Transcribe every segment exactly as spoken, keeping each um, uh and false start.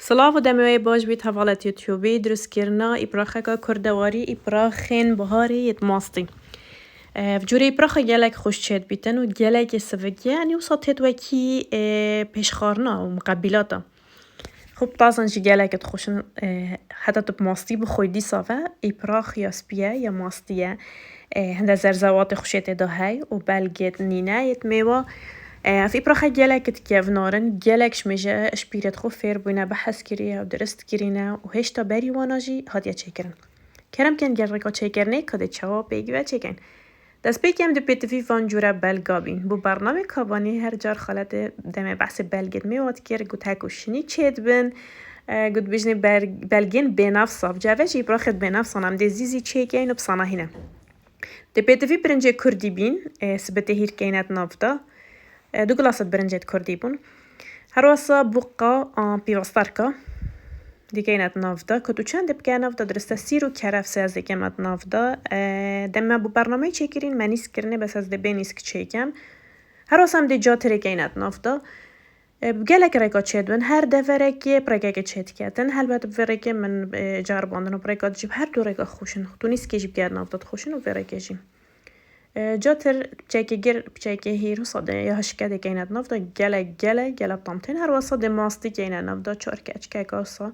Silav û demê wê baş bît hevalê YouTubeî, dirustkirina îpraxeka kurdewarî, îpraxên biharê yê mastî. Ev cûrê îpraxa gelek xweş çêdibîtin û gelekê sivikî ye, yanî wisa têt wekî, e, pêşxarina û miqebîlata. Xwe bi tazan jî gelek dixweşin, e, heta tu bi mastî bixwî dîsa ve îprax ya spî ye ya mastî ye. E, hinde zerzewatê xweşê tê de hey û belgê nîne yê mêwa. E, ev îpraxe gelek dikevnarin, gelek ji mêje ji pîrê xwe fêr bûne, behs kiriye û dirist kirîne û hêşta berî wana jî hatiye çêkirin. Kerem kin ger rêka çêkirinê ka dê çawa pêk ve çêkin. Destpêkê em di pêtivî van cûre belga bîn. Bo bernamê kabanî her car xaletê demê behsê belgên mêwa dikir, got heko şinî çêdibin, e, got bijnê ber-, belgên bênefsa. Ceve jî îpraxê bênefsan em dê zî zî çêkeyn û bi sanahî ne. Di pêtivî birincê kurdî bîn, e, sibitê hîr keynet nav de. E, du gilasa birincê di kurdî bûn. Her wesa buqa, a, pîvastarka dikeynet nav de. Ku tu çend bike nav de diriste sîr û kerefsê ez dikeynet nav de. E, dem me bo bernameyê çêkirîn, me nîsk kirine, bes ez dê bê nîsk çêkem. Her wesa em dê catirê keynet nav de. E, bi gelek rêka çêdibin, her deverekê bi rêkekê çêdiketin. Helbet bi vê rêkê min, e, ceribandin û bi rêka dijî bi her du rêka xweş in. Tu nîskê jî bi nav de dixweş in û vê rêkê jî. E, catir piçekê gir, piçekê hîr û sadê ya hişke dê keynet nav de gelek, gelek, gelek tam tên. Her wesa dê mastî keyne nav de çar keçkek wisa.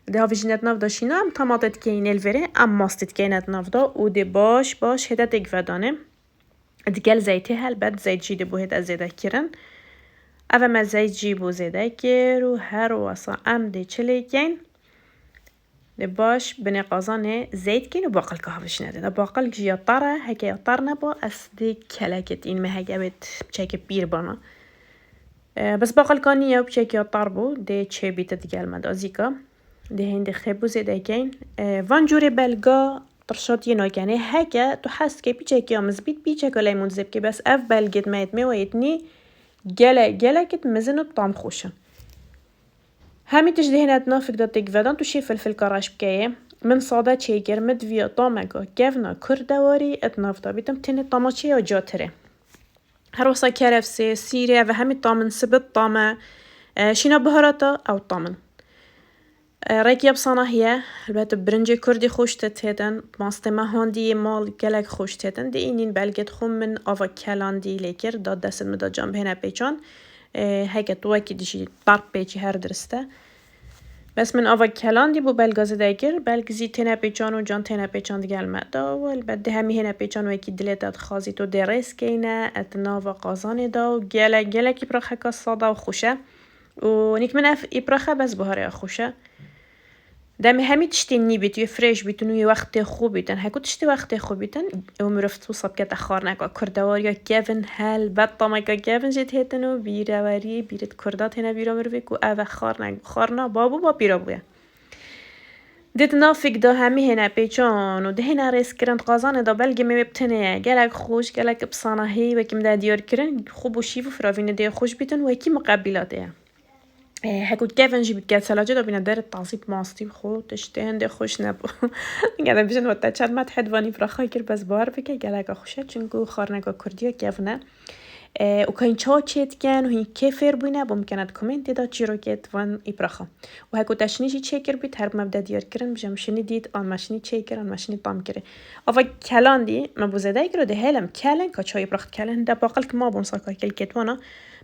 Dê havijînet nav de şîna, em tamatê dikeynê li vêrê, em mastî dikeynet nav de û dê baş, baş hêde têk vedanê. Digel zeytê helbet, zeyt jî dê bo hêde zêde kirin. Ev me zeyt jî bo zêde kir û her wesa em dê çi lê keyn? Dê baş binê qazanê zeyt keyn û baqilka havijîne dê. Dê baqilk jî ya tar e, heke ya tar neba, ez dê kelekê tîn me heke bê piçekê pîr bana. E, bes baqilka nîye û piçekê ya tar bû, dê çêbîte digel me de zîka. Dê hêndê xêb û zêde keyn. E, van cûrê belga tirşatiyê nakenê. Heke tu hez dikey piçekê ya mizbît, piçeka leymun zê bikê, bes ev belgê me yê mêwa yê nî gelek, gelek mizin û tam xweş e. Hemî tişt dê hêne di nafik de têk vedan, tu şê filfilka reş bikeyê. Min sade çêkir, min diviya tameka kevna kurdewarî di nav de bîtim, tenê tama çê ya catirê. Her wesa kerefsê, sîrê, ev hemî tam in, sibit tam e. E, şîna biharata, ew tam in. E, rêkiya bi sanahî ye, helbet birincê kurdî xweş tê têtin, mastê me handî yê mal gelek xweş têtin. Dê înîn belgê dixwim, min ava kelandî lê kir, da dest min da can bihêne pêçan. E, heke tu wekî dijî tarp pêçî her dirist e. Bes min ava kelandî bo belga zêde kir, belg zî têne pêçan û can têne pêçan digel me de. Û helbet dê hemî hêne pêçan wekî dilê te dixwazî tu dê rêz keyne, et nava qazanê de û gelek, gelek îpraxeka sada û xweş e. Û nîk min ev îpraxe bes biharê ya xweş e. Demê hemî tiştê nî bît, wê freş bîtin û wê wextê xwe bîtin. Heko tiştê wextê xwe bîtin, ew mirov wisa bikete xwarneka kurdewariya kevin, helbet tameka kevin jê têtin û bîreweriyê bîrit kurda têne bîra mirovê ku ev e xwarne, xwarna bab û bapîra bûye. Dê di nafik de hemî hêne pêçan û di hêne rêzkirin di qazanê de belgê mêwê bi tenê ye. Gelek xweş, gelek bi sanahî, wekî min de diyar kirin, xwe bo şîv û firavînê dê xweş bîtin, wekî miqebîlatê ye. E, heko kevin jî bike selace de bîne derê tazî bi mastî bi xwe, tiştê hindê xweş nebû. Gere bijin we te çend met hedvanî viraxa kir, bes bawer bike, geleka xweş e, çinku xwarneka kurdî ya kevin e. E, û ka hîn çawa çê dikin û hîn kê fêr bûyne, bo min kene di komentê de çîrokê di van îpraxa. Û heko te şinî jî çêkir bît, her bi me bide diyar kirin, bijem şinî dît, an me şinî çêkir, an me şinî tam kirê. Ava kelandî me bo zêde kir û dê hêlim kelin, ka çawa îprax dikelin, hinde baqil ki ma bûn saka kelkê di wana,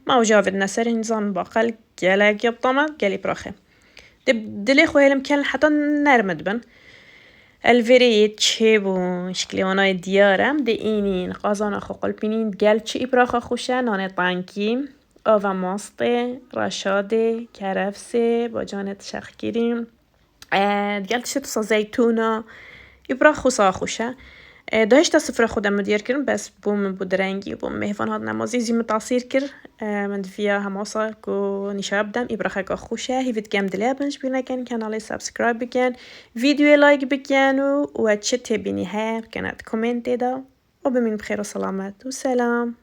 ma ew jî avêtine ser hîn zan baqil gelek ya bi tam e, gelî îpraxê. Dê dilê xwe hêlim kelin heta nerm dibin. El vêrê yê çêbûn, şiklê wana yê diyar e. Em dê înîn, qazana xwe qulpînîn, gel çi îpraxa xweş e, nanê tankî, ava mastê, reşadê, kerefsê, bacanê tişexkirî. E, gel tiştê wisa zeytûna, îprax wisa xweş e. E, da hêşta sifra xwe de min diyar kirin, bes bo min bû direngî, bo min mêvan hat nemazî zî min tasîr kir. E, min diviya hema wisa ku nîşa bidim, îpraxeka xweş e, hîvî dikem dilê bin ji bîr nekin, kanalê subscribe bikin, vîdeoyê like bikin û we çi têbînî heye, bikene di komentê de. Û bimîn bi xêr û selamet û selam.